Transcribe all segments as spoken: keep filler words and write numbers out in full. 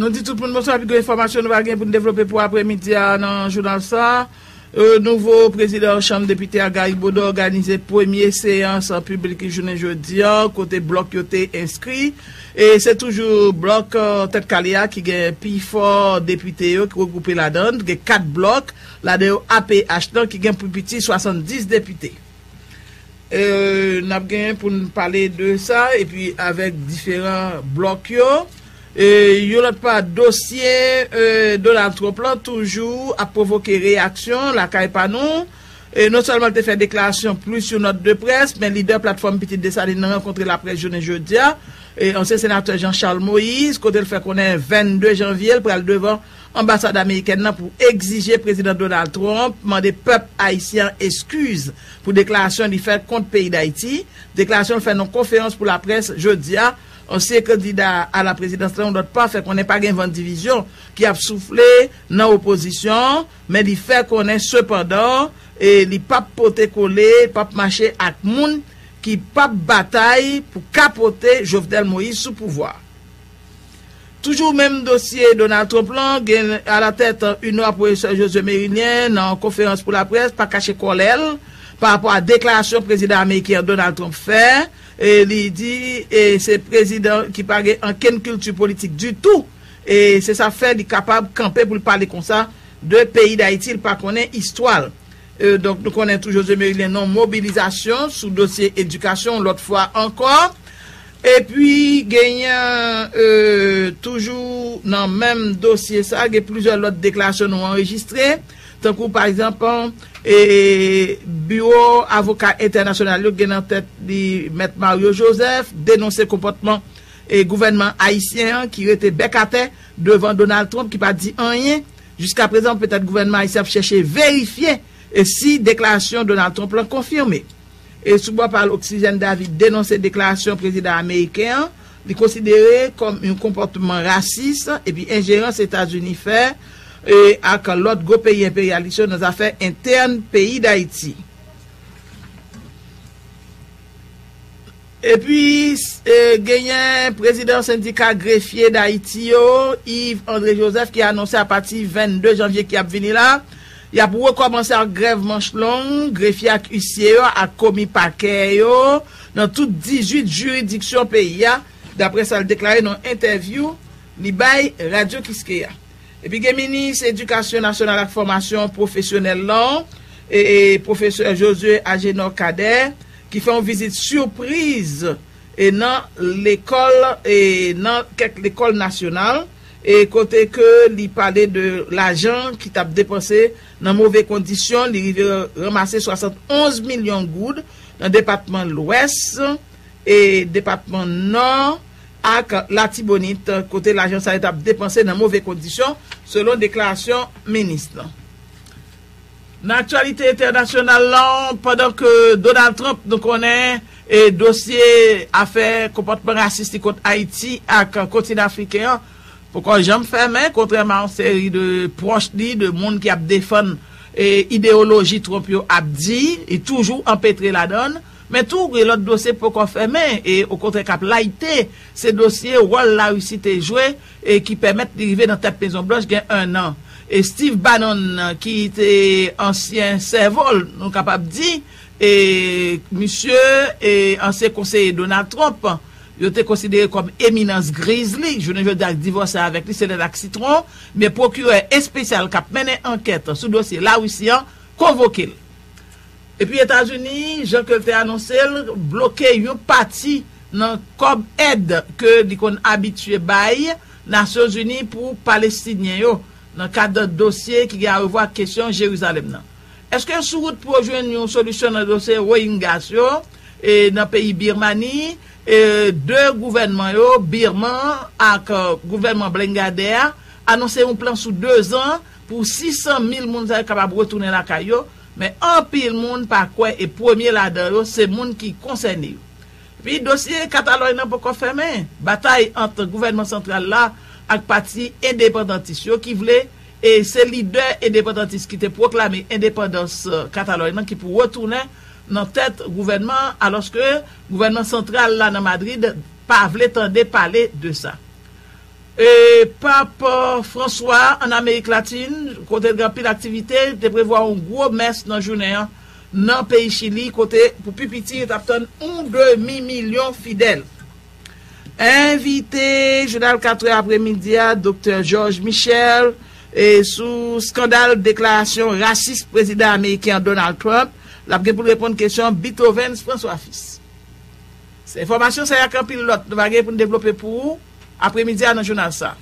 Nou di tout moun bonswa, pi gwo enfòmasyon nou va gen pou n devlope pou apremidi a nan jounal sa. E, nouvo prezidan Chanm Depite a, Gary Bodeau, òganize premye seyans piblik jounen jodi a, kote blòk yo te enskri. E se toujou blòk, e, Tèt Kale a ki gen pi fò depite yo ki regwoupe ladan l. Gen kat blòk, ladan yo A P H lan ki gen pi piti swasanndis depite. E, n ap gen pou n pale de sa, epi avèk diferan blòk yo. E, yon lòt pa, dosye, e, Donald Trump lan toujou ap pwovoke reyaksyon lakay pa nou. E, non sèlman l te fè deklarasyon plis yon nòt de près, men lidè Platfòm Pitit Desalin nan rankontre laprès jounen jodi a. E, ansyen senatè Jean Charles Moïse, kote l fè konnen vennde janvye l pral devan anbasad amerikèn nan pou egzije prezidan Donald Trump mande pèp ayisyen an eskiz pou deklarasyon li fè kont peyi Dayiti. Deklarasyon l fè nan konferans pou laprès jodi a, ansyen kandida a la prezidans lan, yon lòt pa, fè konnen pa gen van divizyon ki ap soufle nan opozisyon, men li fè konnen sepandan, e li p ap pote kole, li p ap mache ak moun ki p ap batay pou kapote Jovenel Moïse sou pouvwa. Toujou menm dosye Donald Trump lan, gen alatèt UNRWA pwofesè Josué Mérilien nan konferans pou laprès pa kache kòlè l pa rapò a deklarasyon prezidan ameriken an Donald Trump fè. E li di, e se prezidan ki pa gen ankenn kilti politik ditou. E se sa fè li kapab kanpe pou l pale konsa de peyi Dayiti, li pa konnen istwa l. E, donk, nou konnen tou Josué Mérilien nan mobilizasyon sou dosye edikasyon lòt fwa ankò. Epi, genyen, e, toujou nan menm dosye sa, gen plizyè lòt deklarasyon nou anrejistre. Tankou, pa egzanp, e, biwo avoka entènasyonal yo gen nan tèt li Mèt Mario Joseph, denonse konpòtman, e, gouvènman ayisyen an ki rete bèk atè devan Donald Trump, ki pa di anyen. Jiskaprezan, petèt gouvènman ayisyen ap chèche verifye e si deklarasyon Donald Trump lan konfime. E sou bò pa l, Oxygène David denonse deklarasyon prezidan ameriken an, li konsidere kòm yon konpòtman rasis epi enjerans Etazini fè, e, ak lòt gwo peyi enperyalis yo nan zafè entèn peyi Dayiti. Epi, e, genyen prezidan sendika grefye Dayiti yo, Yves André Joseph, ki anonse apati vennde janvye ki ap vini la, y ap rekòmanse ak grèv manch long, grefye ak isye yo, ak komi pakè yo, nan tout dizuit jiridiksyon peyi a, daprè sa l deklare nan entèvyou li bay Radyo Kiskeya. Epi gen minis edikasyon nasyonal ak fòmasyon pwofesyonèl lan, e, e, pwofesè Josué Agénor Cadet, ki fè yon vizit sipriz, e, nan lekòl, e, nan kèk lekòl nasyonal, e, kote ke li pale de lajan ki t ap depanse nan move kondisyon, li rive ranmase swasannonz milyon goud nan depatman Lwès, e depatman Nò ak Latibonit, kote lajan sa yo t ap depanse nan move kondisyon, selon deklarasyon minis lan. Nan aktyalite entènasyonal lan, pandan ke Donald Trump, nou konnen, e dosye afè konpòtman rasis li kont Ayiti ak kontinan afriken an, poko janm fèmen, kontrèman a yon seri de pwòch li, de moun ki ap defann, e, ideyoloji Trump yo ap di, li toujou anpetre ladan l. Men tou, gen lòt dosye poko fèmen, e okontrè k ap layite, se dosye wòl Larisi te jwe, e ki pèmèt li rive nan tèt Mezon Blanch gen enn an. E Steve Bannon, ki te ansyen sèvo l, nou kapab di, e misye, e ansyen konseye Donald Trump, yo te konsidere kòm eminans griz li, jounen jodi a, divòse avèk li, se lè l ak sitwon, men pwokirè espesyal k ap mennen ankèt sou dosye Larisi an konvoke l. Epi Etazini, jan ke l te anonse l, bloke yon pati nan kòb èd ke li konn abitye bay Nasyonzini pou Palestinyen yo nan kad dosye ki gen arevwa ak kesyon Jerizalèm nan. Èske sou wout pou yo jwenn yon solisyon nan dosye Rohingyas yo, e, nan peyi Birmani, e, de gouvènman yo, Birman ak, e, gouvènman Bangladè a, anonse yon plan sou de zan pou sis san mil moun sa yo kapab retounen lakay yo, men anpil moun pa kwè e premye ladan yo se moun ki konsène yo. Epi dosye Katalòy nan poko fèmen. Batay ant gouvènman santral la ak pati endepandantis yo ki vle, e se lidè endepandantis ki te pwoklame endepandans, e, Katalòy nan ki pou retounen nan tèt gouvènman an, alòske gouvènman santral la nan Madrid pa vle tande pale de sa. E Pap Franswa ann Amerik Latin, kote l gen anpil aktivite, te prevwa yon gwo mès nan jounen an nan peyi Chili, kote pou pi piti yo t ap tann yon demi milyon fidèl. Envite jounal katrè apremidi a, Doktè Georges Michel, e sou eskandal deklarasyon rasis prezidan ameriken an Donald Trump, l ap gen pou l reponn kesyon Beethovens François Fils. Se enfòmasyon sa yo ak anpil lòt nou va gen pou n devlope pou ou apremidi a nan jounal sa.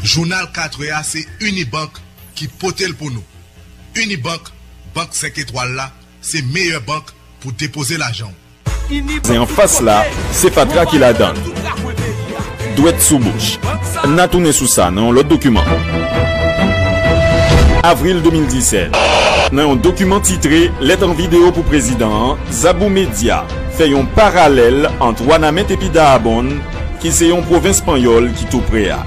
Jounal katrè a se Unibank ki pote l pou nou. Unibank, bank senk etwal la, se meyè bank pou depoze lajan w. Vwazen anfas la, se fatra ki ladan l. Dwèt sou bouch. N a tounen sou sa nan yon lòt dokiman. Avril de mil disèt, nan yon dokiman titre Lèt an videyo pou prezidan an, Zabou Media fè yon paralèl ant Wanament epi Dahab, ki se yon pwovens panyòl ki tou pre a.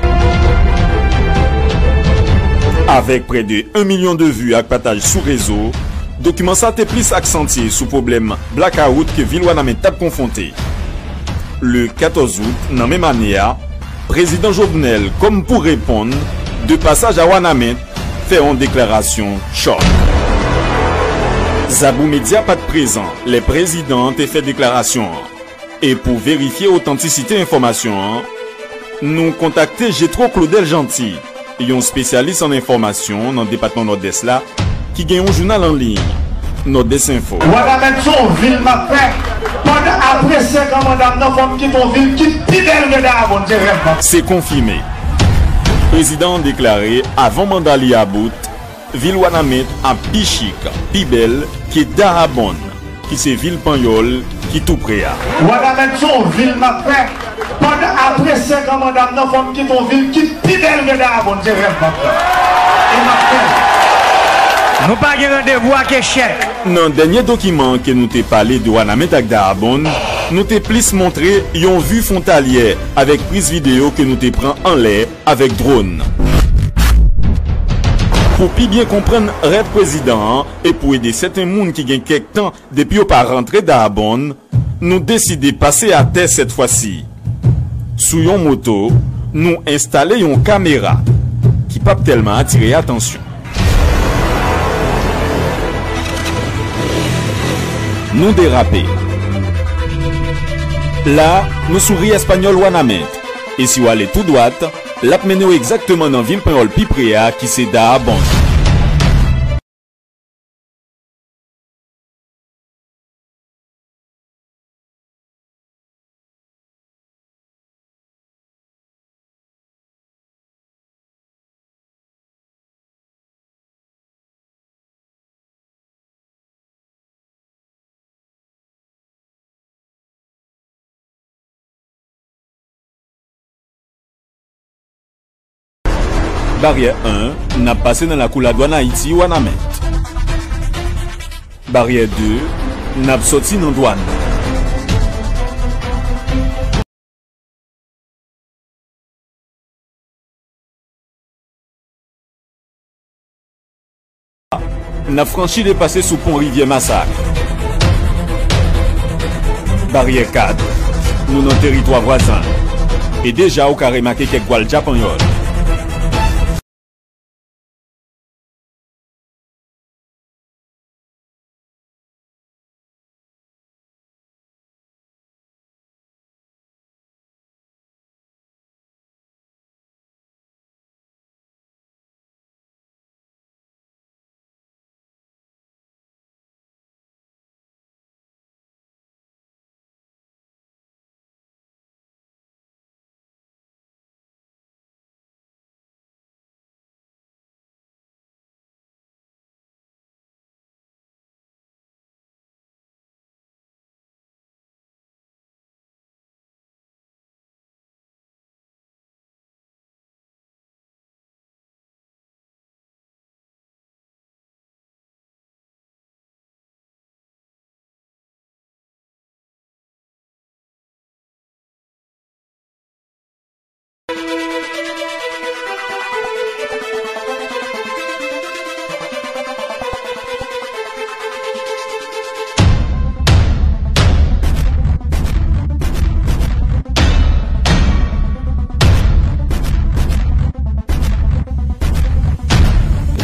Avèk prè de en milyon de vi ak pataj sou rezo, dokiman sa te plis aksantye sou pwoblèm blakawout ke vil Wanament t ap konfwonte. Le katòz out nan menm ane a, Prezidan Jovenel, kòm pou reponn, de pasaj a Wanament, fè yon deklarasyon chòk. Zabou Media pa t prezan lè prezidan an te fè deklarasyon an. E pou verifye otantisite enfòmasyon an, nou kontakte Jetro Claudel Jeanty, yon espesyalis an enfòmasyon nan depatman Nòdès la, ki gen yon jounal an liy, Nòdès Enfo. Wanament se yon vil m ap fè. Pandan apre senk an manda m nan, fò m kite yon vil ki pi bèl ke Dahab, se rèv m ap fè. Se konfime. Prezidan an deklare, avan manda li a bout, vil Wanament ap pi chik, pi bèl ke Dahab, ki se vil panyòl ki tou pre a. Wanament se yon vil m ap fè. Pandan apre senk an manda m nan, fò m kite yon vil ki pi bèl ke Dahab, se rèv m ap fè. E m ap fè l. Nou pa gen randevou ak echèk. Nan dènye dokiman ke nou te pale de Wanament ak Dahab, nou te plis montre yon vi fwontalyè avèk priz videyo ke nou te pran anlè avèk dwòn. Pou pi byen konprann rèv prezidan an e pou ede sèten moun ki gen kèk tan depi yo pa rantre Dahab, nou deside pase atè sèt fwa si. Sou yon moto, nou enstale yon kamera ki p ap tèlman atire atansyon. Nou derape. La, nou sou ri espanyòl Wanament, e si w ale tou dwat, l ap mennen w egzakteman nan vil panyòl pi pre a ki se Dahab. Baryè en, n ap pase nan lakou ladwàn Ayiti, Wanament. Baryè de, n ap sòti nan dwàn. N ap franchi depase sou pon Rivyè Masak. Baryè kat, nou nan teritwa vwazen. E deja ou ka remake kèk gwal djapanyòl.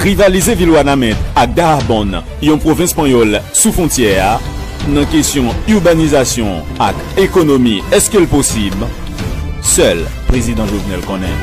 Rivalize vil Wanament ak Dajabón, yon pwovens panyòl sou fwontyè a, nan kesyon ibanizasyon ak ekonomi, èske l posib? Sèl Prezidan Jovenel konnen.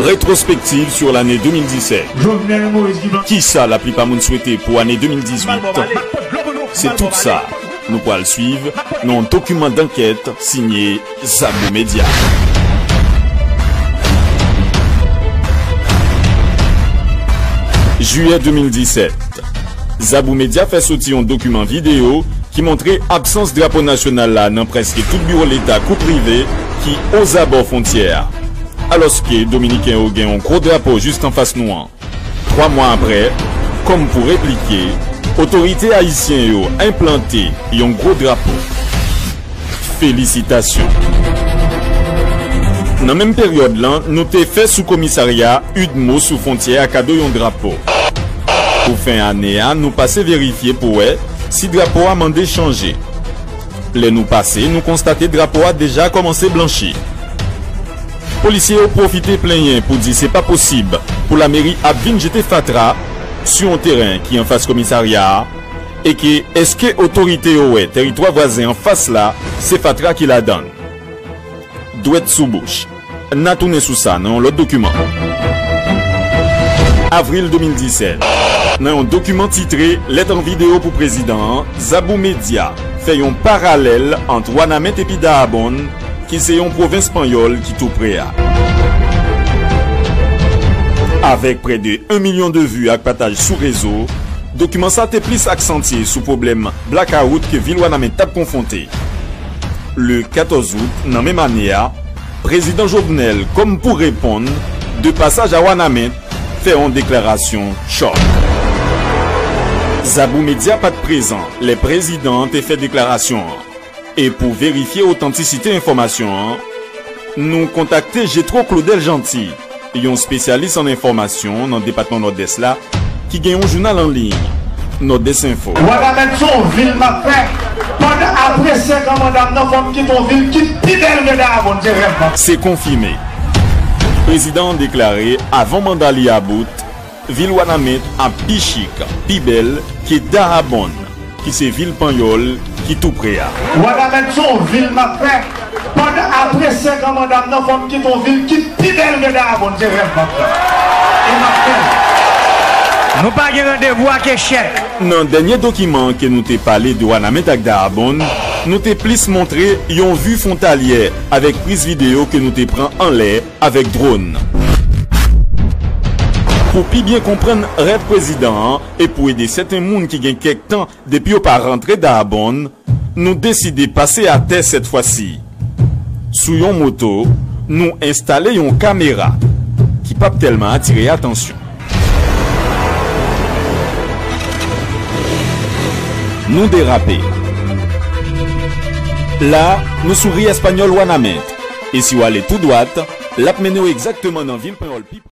Rétrospective sur l'année deux mille dix-sept. Kisa laplipa moun swete pou ane de mil dizuit? Se tout sa nou pral swiv nan yon dokiman dankèt sinye Zabou Media. Jiyè de mil disèt, Zabou Media fè soti yon dokiman videyo ki montre absans drapo nasyonal la nan prèske tout biwo leta kou prive ki ozabò fwontyè a. Alòske dominiken yo gen yon gwo drapo jis anfas nou an. Twa mwa apre, kòm pou replike, otorite ayisyen yo enplante yon gwo drapo. Felisitasyon! Nan menm peryòd lan, nou te fè sou komisarya U D M O sou fwontyè a kado yon drapo. Pou fen ane a, nou pase verifye pou wè si drapo a mande chanje. Lè nou pase, nou konstate drapo a deja kòmanse blanchi. Polisye yo pwofite plenyen pou di se pa posib pou lameri ap vin jete fatra sou yon teren ki anfas komisarya a, e ke èske otorite yo wè tèritwa vwazen anfas la se fatra ki ladan l? Dwèt sou bouch. N a tounen sou sa nan yon lòt dokiman. Avril de mil disèt, nan yon dokiman titre Lèt an videyo pou prezidan an, Zabou Media fè yon paralèl ant Wanament epi Dajabón, ki se yon pwovens panyòl ki tou pre a. Avèk prè de en milyon de vi ak pataj sou rezo, dokiman sa te plis aksantye sou pwoblèm blakawout ke vil Wanament t ap konfwonte. Le katòz out nan menm ane a, Prezidan Jovenel, kòm pou reponn, de pasaj a Wanament, fè yon deklarasyon chòk. Zabou Media pa t prezan lè prezidan an te fè deklarasyon an. E pou verifye otantisite enfòmasyon an, nou kontakte Jetro Claudel Jeanty, yon espesyalis an enfòmasyon nan depatman Nòdès la, ki gen yon jounal an liy, Nòdès Enfo. Wanament se yon vil m ap fè pandan apre senk an manda m nan, fò m kite yon vil ki pi bèl ke Dajabón, se rèv m ap fè. Se konfime. Prezidan an deklare, avan manda li a bout, vil Wanament ap pi chik, pi bèl ke Dajabón, ki se vil panyòl ki tou pre a. Wanament se yon vil m ap fè pandan apre senk an manda m nan, fò m kite yon vil ki pi bèl ke Dajabón, se rèv m ap fè. E m ap fè l. Nou pa gen randevou ak echèk. Nan dènye dokiman ke nou te pale de Wanament ak Dajabón, nou te plis montre yon vi fwontalyè avèk priz videyo ke nou te pran anlè avèk dwòn. Pou pi byen konprann rèv prezidan an e pou ede sèten moun ki gen kèk tan depi yo pa rantre Dajabón, nou deside pase atè sèt fwa si. Sou yon moto, nou enstale yon kamera ki p ap tèlman atire atansyon. Nou derape. La, nou sou ri Espanyòl Wanament, e si w ale tou dwat, l ap mennen w egzakteman nan vil panyòl pi pre.